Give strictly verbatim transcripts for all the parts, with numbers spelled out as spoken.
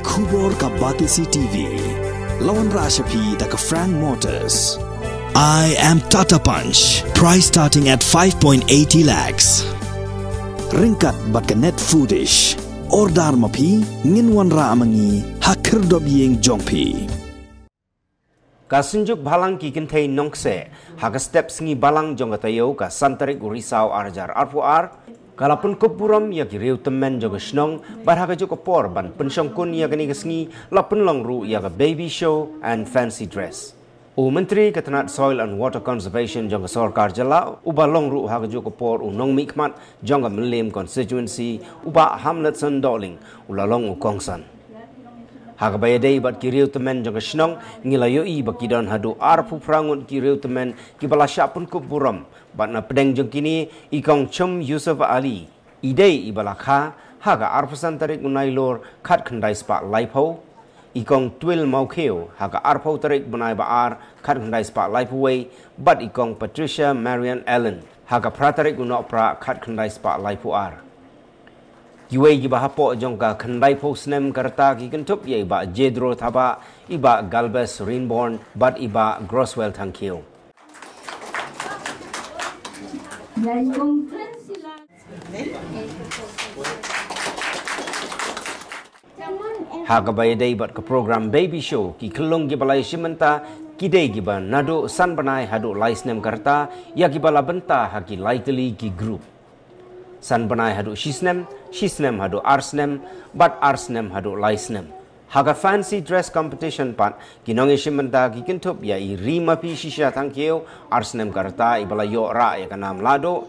Khubor ka Batesi T V. La wanrah sha phi da ka Frank Motors. I am Tata Punch. Price starting at five point eighty lakhs. Ryngkat bad ka Net Foodish. Order ma phi, ngin wanrah ma ngi ha khyrdop ïing jong phi. Ka Synjuk Balang ki Kynthei Nongkseh, ha ka step sngi balang jong ka taïew ka san tarik u Risaw ar hajar arphew ar, ka la pynkup burom ïa ki riew tymmen jong ka shnong, bad ha kajuh ka por ban pynshong kun ïa kane ka sngi, la pynlong ruh ïa ka baby show and fancy dress. U Myntri ka tnat Soil and Water Conservation jong ka sorkar jylla, uba long ruh ha kajuh ka por u nongmihkhmat jong ka Mylliem constituency, u Bah Hamletson Dohling, u la long u kongsan. Ha kaba ïadei bad ki riew tymmen jong ka shnong, ngi la ïohi ba ki don haduh arphew phra ngut ki riew tymmen kiba la shah pynkup burom, bad na pdeng jong kine, i Kong Chum Yusuf Ali, i dei iba la kha ha ka arphew san tarik u Nailur khatkhyndai spah laiphew, i Kong Twil Mawkhiew ha ka arphew tarik bnai ba ar khatkhyndai spah laiphew wei, bad i Kong Patricia Marian Allen ha ka phra tarik u Nohprah khatkhyndai spah laiphew ar. Kiwei kiba hapoh jong ka khyndaiphew snem ka rta ki kynthup ïa i Bah Jedro Thabah, i Bah Galbas Rinborn, bad i Bah Grosswell Thangkhiew. Ha kaba ïadei bad ka program baby show, ki khyllung kiba la ïashim bynta ki dei kiba naduh san bnai haduh lai snem ka rta, ïa kiba la bynta ha ki lai tylli ki group. San bnai haduh shi snem, shi snem haduh ar snem, bad ar snem haduh lai snem. Ha ka fancy dress competition pat, ki nongïashim bynta ki kynthup ïa i Rimapi Shisha Thangkhiew, ar snem ka rta, iba la ïoh rah ïa ka nam Lahduh.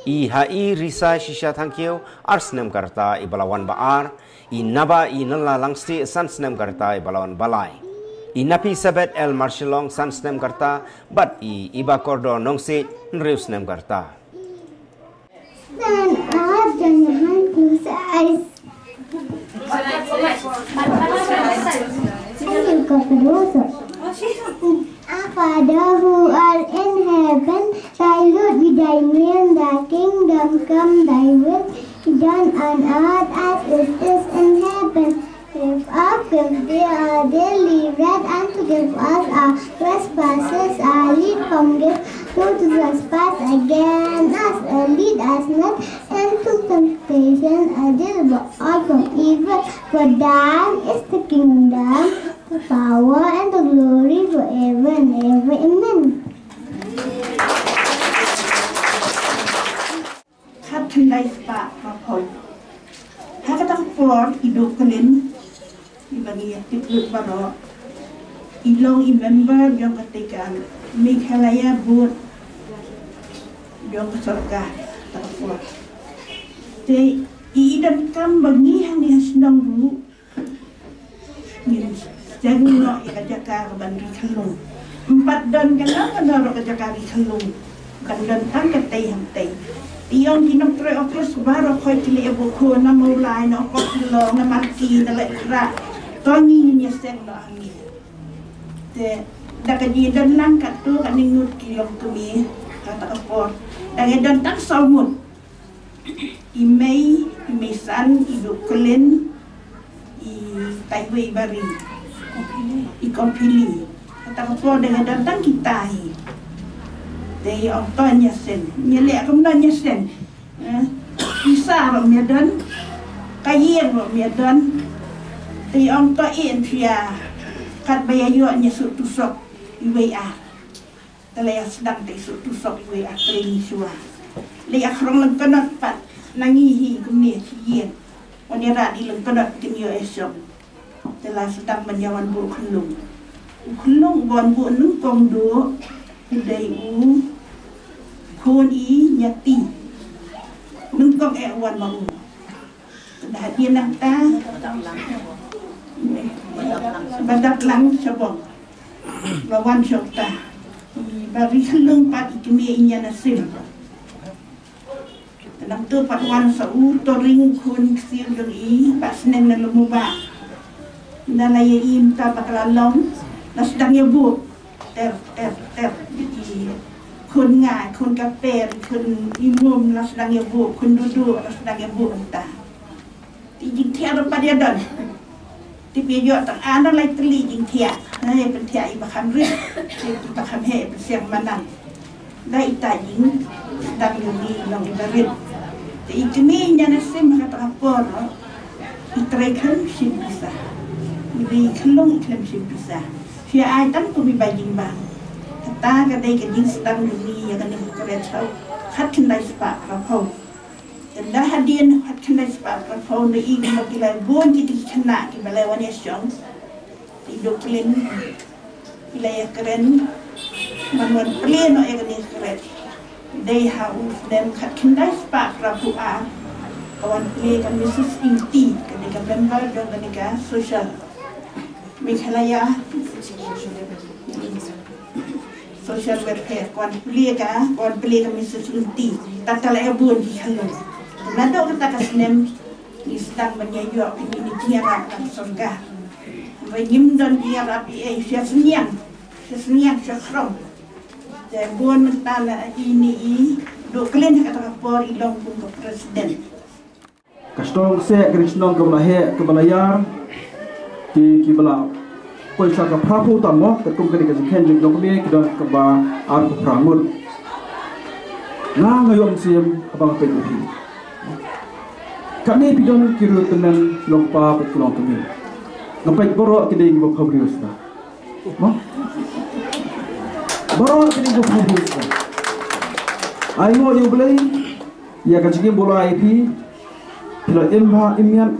I Hairisa Shisha Thangkhiew, ar snem ka rta, iba la wan ba ar. I Naba i Nala Langstieh, san snem ka rta, iba la wan ba lai. I Napi Sabet L Marshallong, san snem ka rta, bad i Iba Kordor Nongsiej, hynriew snem ka rta. Stand up, join your hand, close your eyes. Thank you, Kapadoso. Our Father who art in heaven, hallowed be thy name, thy kingdom come, thy will be done on earth as it is in heaven. Give us this day our daily bread, and forgive us our trespasses, as we forgive those who trespass against us, and lead us not into temptation, but deliver us from evil. For thine is the kingdom, the power, and the glory forever and ever. Amen. Khatkhyndai spah baphew. Ha kata ka por i Duh Khlin, iba ngi ïa tip lut baroh, i long i member jong kata ka Meghalaya Board jong ka sorkar kata ka por. Te i donkam ba ngi hangne ha shnong ruh ngin seng noh ïa ka jaka ka ban ri khyllung. Ym pat don kano kano ruh ka jaka ri khyllung. Kan don tang katei hangtei. Te ong ki nongtrei office baroh khoi ki leh buh khun na Mawlai, na Upper Shillong, na Marki, na Laitphrah. To ngi ngin ïa seng noh hangne. Te da ka jingdon lang katto katne ngut ki longkmie kata ka por. Da ka don tang saw ngut. I mei, i mei san, i Duh Khlin, i Taiwei Bari, i Kompili. Kata ka por da ka don tang kita hi. Te i ong to ïa seng. Ïa leh kumno ïa seng. Eh, pisa ruh ym ïa don. Ka ïing ruh ym ïa don. Te i ong to i en pia. Katba ïa ïoh ïa suk tu sok iwei ar. Te la ïa sdang te suk tu sok iwei ar trei shuwa. La ïa khrong lyngkot pat na ngi hi kumne shi ïing. Wan ïa rah di lyngkot kin ïoh ïa shong. Te la sdang ban ïa wan buh khyllung. U khyllung u wan buh nyngkong duh u dei u khun i Nyati. Nyngkong eh u wan ma u. Te da hadien nangta ba dap lang sha bong. Ba wan sha uta. Ba ri khyllung pat i kmie i Nia Nasim. Te nangta pat wan sa u Toring khun ksiew jong i Bah Sneng na Lumuba. Nda la ïa im ta ba ka la long la sdang ïa buh. Ter ter ter. I khun nga, khun ka per, khun i mum la sdang ïa buh, khun dudu la sdang ïa buh nta. Te jingthiah ruh pat ïa don. Te phi ïoh tang ar lai tylli jingthiah. Hei pynthiah i ba kham rit, i ba kham heh, i ba siang manan. Da ita jingsdang jong ngi long i ba rit. Te i kmie Nia Nursim ha kata ka por, i trei khlem shim pisa. I ba i khyllung i khlem shim pisa. Phi ai tang kum i ba jingbam. Kata ka dei ka jingsdang jong ngi ïa kane ka kret sha u khatkhyndai spah phraphew. Te da hadien khatkhyndai spah phraphew, da i kumba ki la bun kiti ki khynnah kiba la wan ïashong. I Duklin i la ïakren ban wan plie noh ïa kane ka kret. Dei ha u snem khatkhyndai spah phraphew ar ka wan plie ka Missus Ingti, kane ka member jong kane ka social, Meghalaya Social Welfare, ka wan plie ka, ka wan plie ka Missus Ingti. Kata la ïa bun ki khyllung. Naduh kata ka snem ngi sdang ban ïa ïoh kine ki jingïarap na ka sorkar. Hynrei ngim don jingïarap ei ei, sha sniang, sha sniang, sha khrong. Te bun mynta la ine i Duklin ha kata ka por i long kum ka president. Ka shnong Kseh ka dei ka shnong kaba la heh, kaba la ïar. Ki, kiba la poi sha ka phraphew tam mo, katkum kane ka jingkheiñ jong ka kmie ki don kaba arphew phra ngut. Nga, nga ïoh mynsiem haba nga peit ïa phi. Kane phi don ki riewtymmen long kpa bad ki longkmie. Nga peit baroh ki dei kiba pha briew sda. Mo? Baroh ki dei kiba pha briew sda. Ai nguh ïa U Blei ïa ka jingim ba u la ai ïa phi. Phi la im bha im miat.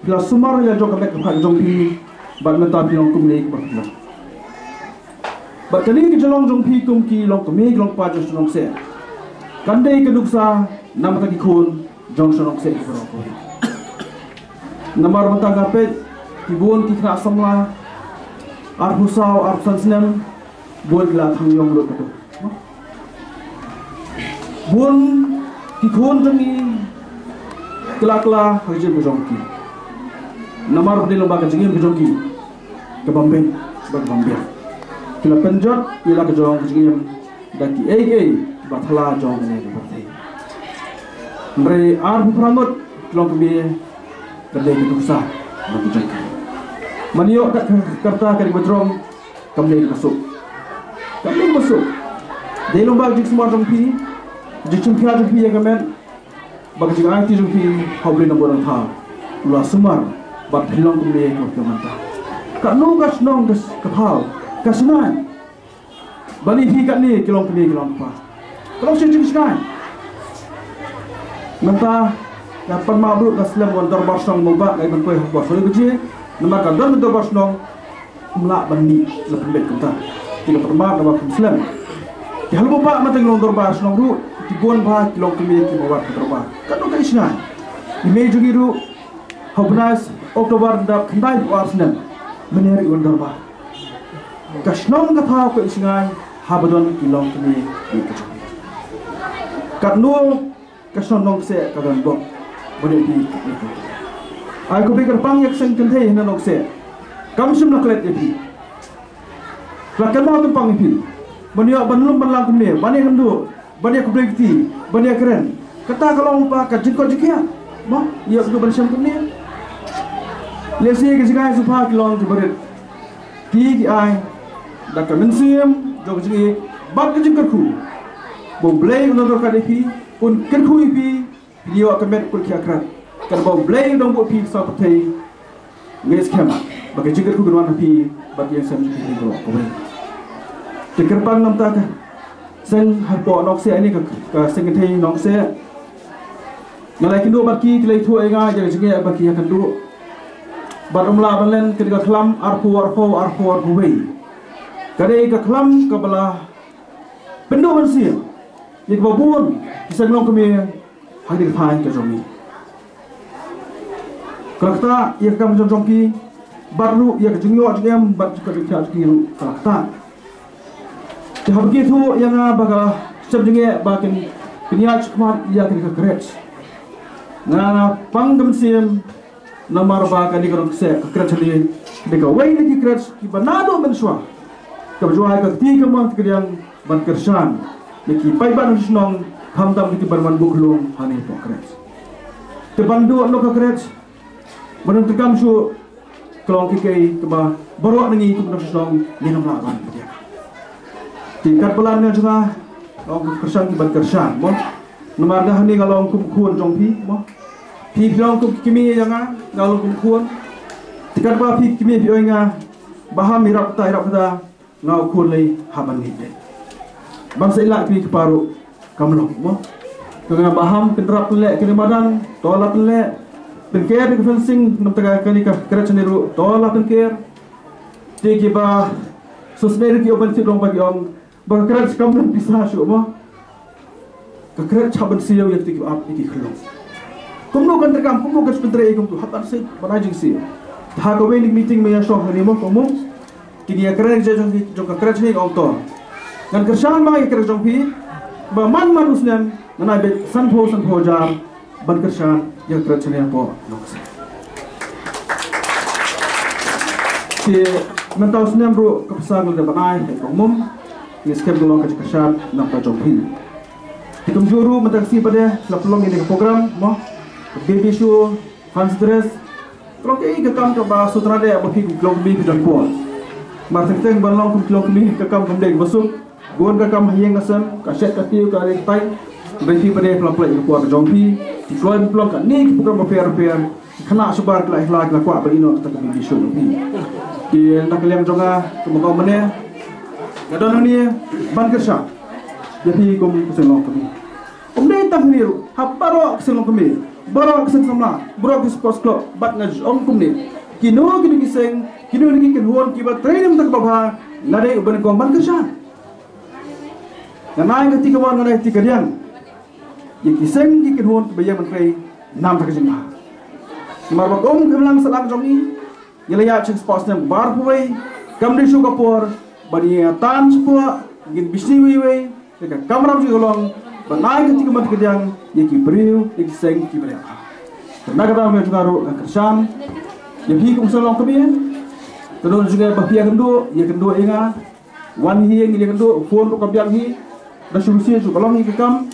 Phi la sumar ïa la jong ka met ka phad jong phi. Bad mynta phi long kumne kumba phi long. Bad kane ka jinglong jong phi kum ki longkmie ki longkpa jong shnong Kseh kan dei ka nuksa na ka bynta ki khun jong shnong Kseh baroh kawei. Namar mynta nga peit ki bun ki khynnah samla arphew saw arphew san snem, bun ki la thang ïong lut katto. Bun ki khun jong ngi ki la kylla ha ka jingim ka jong ki. Namar ba dei lyngba ka jingim ka jong ki ka bym beit bad ka bym biang. Ki la pynjot ïa la ka jong ka jingim da kiei kiei ba thala jong kane ka pyrthei. Hynrei arphew phra ngut ki longkmie ka dei ka nuksa na ka jong ki. Man ïoh kat ka rta ka dei ba jrong, kam dei kaba suk. Kam dei kaba suk. Dei lyngba ka jingsumar jong phi, ka jingshim khia jong phi ïa ka met, bad ka jingaiti jong phi ha U Blei na bun na thaw. U la sumar bad phi long kumne kumba phi long mynta. Katno ka shnong, ka thaw, ka shngain ban ïa phi katne ki longkmie ki longkpa. Ka long shi jingsngewsih. Mynta nga pan map ruh nga slem wan dorbar shnong mo ba, nga ban poi ha ka por sawdong baje. Namar ka don ka dorbar shnong, ym lah ban mih, la pynbeit kumta. Te nga pan map namar kum slem. Te halor ba mynta ki long dorbar shnong ruh, ki bun bha ki longkmie kiba wan ha dorbar. Katno ka jingsngewsih. I mei jong ngi ruh ha u bnai October dap khyndai phew ar snem, mynne ruh i wan dorbar. Ka shnong ka thaw ka jingsngewsih haba don ki longkmie ki ka jong. Katno ka shnong Nongkseh ka don bok. Bad ïa phi, ai khublei kyrpang ïa ka seng kynthei na Nongkseh. Kam shym la klet ïa phi. La kynmaw tympang ïa phi. Ban ïoh ban lum ban lang kumne, ban ïakynduh, ban ïakhublei kti, ban ïakren. Kata ka long ba ka jingkoit jingkhiah. Mo, ïoh ban shem kumne. Lehse ka jingaiei sngewbha ki long kiba rit. Ki, ki ai da ka mynsiem jong ka jingïeit bad ka jingkyrkhu. Ba U Blei un don ryngkat ïa phi, un kyrkhu ïa phi, phin ïoh ka met kyrkhu khia khrat. Katba U Blei u dang buh phi saw pyrthei, nga skhem ba ka jingkyrkhu kan wan ha phi bad ïa ka seng jong phi baroh kawei. Te kyrpang na ka bynta ka seng hapoh Nongkseh ne ka, ka seng kynthei Nongkseh. Nga la ïakynduh bad ki, ki la ïathuh ïa nga ïa ka jingeh ba ki ïakynduh. Bad ym lah ban len, ka dei ka khlam arphew arphew arphew arphew wei. Ka dei ka khlam kaba la pynduh mynsiem ïa kiba bun ki seng longkmie ha kane ka thaiñ ka jong ngi. Ka la ktah ïa ka kam jong jong ki, bad ruh ïa ka jingïoh jingem bad ka jingkit jong ki ruh ka la ktah. Te haba ki ïathuh ïa nga ba ka la shem jingeh ba kin, kin ïaid shakhmat ïa kane ka kret, nga pang ka mynsiem. Namar ba kane ka Nongkseh, ka kret jong ngi, ka dei kawei na ki kret kiba naduh mynshuwa kaba ju ai ka kti kamon kti kadiang ban kyrshan ïa ki paidbah nongshong shnong, khamtam ïa ki ban wan buh khyllung hangne hapoh kret. Te ban duh noh ka kret, ban ym treikam shuh, Ka long ka kaei kaba baroh na ngi kum ka shnong ngin ym lah ban pdiang. Te katba la nga jong nga, nga ong kyrshan ki ban kyrshan mo. Namar nga hangne nga long kum khun jong phi mo. Phi phi long kum ki kmie ïa nga, nga long kum khun. Te katba phi ki kmie phi ong ïa nga, Bah Ham ïarap kata, ïarap kata, nga u khun lei hap ban ngeit lei. Ban sa ïa la ki kpa ruh kam long mo. Ka nga Bah Ham pynrap pynleh kane madan, to la pynleh. Pynker ka fencing namar ka kane ka kret shane ruh, to la pynker. Te kiba sosne ruh ki ong ban tip long ba ki ong ba ka kret kam don pisa shuh mo. Ka kret shah ban siew ïa kito kiba ap ïa ki khyllung. Kumno kan treikam, kumno kan pyntrei kumto, hap ban siew, ban ai jingsiew. Te ha kawei ka meeting mynta shong hangne mo, kumno. Kine ïa kren jong, jong ka kret shane ong to. Ngan kyrshan ma ïa ka kret jong phi ba man man u snem ngan ai beit sanphew sanphew hajar ban kyrshan ïa ka kret shane hapoh Nongkseh. Te mynta u snem ruh ka pisa nga la dep ban ai ha ka mum. Ngi skhem ka long ka jingkyrshan na ka bynta jong phi. Te kumjuh ruh mynta ka sngi pat de la pynlong ïa kane ka program mo, ka baby show, fancy dress. Ka long kaei ka kam kaba sngewtynnat de ba phi kum ki longkmie phi don por. Mar teng teng ban long kum ki longkmie ka kam kam dei kaba suk. Bun ka kam ha ïing ha sem, ka shet ka tiew, ka ri ka tai. Hynrei phi pat de phi la pynlong ïa ka por ka jong phi. Phi kloi phi pynlong kane ka program bapher bapher. Ki khynnah shabar ki la ïaid ki la kwah ban ïeh noh kata ka baby show jong phi. Te na ka liang jong nga kumba nga ong mynne, nga don hangne ban kyrshan ïa phi kum ka seng longkmie. Ym dei tang hangne ruh, ha baroh ki seng longkmie, baroh ki seng samla, baroh ki sports club, bad nga ong kumne. Kino kino ki seng, kino kino ki kynhun kiba trei na ka bynta kaba bha, nga dei uba nyngkong ban kyrshan. Nga ai kati kamon, nga ai kati kadiang ïa ki seng ki kynhun kiba ïeng ban trei na ka bynta ka jingbha. Namar ba kum ka imlang sahlang jong ngi, ngi la ïaid sha ka spah snem kaba arphew wei, kam dei shuh ka por ba ngin ïa tan shapoh, ngin bishni iwei iwei, te ka kamram jong ngi ka long ban ai kati kamon kadiang ïa ki briew, ïa ki seng kiba leh bha. Te na ka daw jong nga ruh nga kyrshan ïa phi kum seng longkmie. Te don jong ngi ba phi ïakynduh, ïakynduh ïa nga. Wan hi ngin ïakynduh, phone ruh ka biang hi. Da shu shu shu ka long hi ka kam.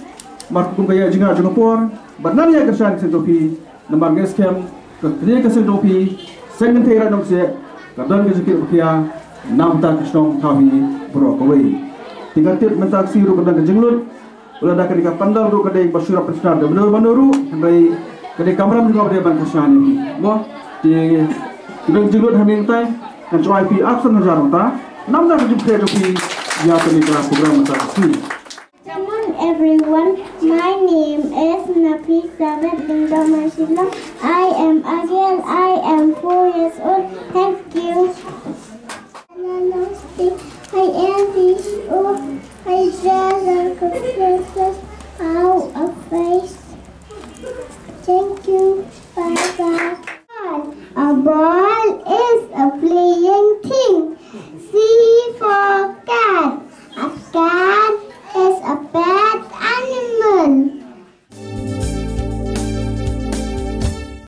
Mar kum ka ïa jingngeit jong ka por. Bad ngan ïa kyrshan seng jong phi. Namar nga skhem ka kane ka seng jong phi, seng kynthei Raid Nongkseh, ka don ka jingkit ba khia na ka bynta ka shnong thaw hi baroh kawei. Te nga tip mynta ka sngi ruh ka don ka jinglut. Lada ka dei ka pandal ruh ka dei ba shu ïarap pynshnar da bynta bynta ruh, hynrei ka dei kamram jong nga ba dei ban kyrshan ïa phi mo. Te ka don ka jinglut hangne, nangta ngan shu ai phi arphew san hajar nangta. Namar ka jingpyrshah jong phi ïa kane ka program mynta ka sngi. Afternoon, everyone. My name is Nafisa Bedinda Mashilong. I am a girl. I am four years old. Thank you. I am H O. I draw the princess out of face. Thank you. Bye bye. A boy.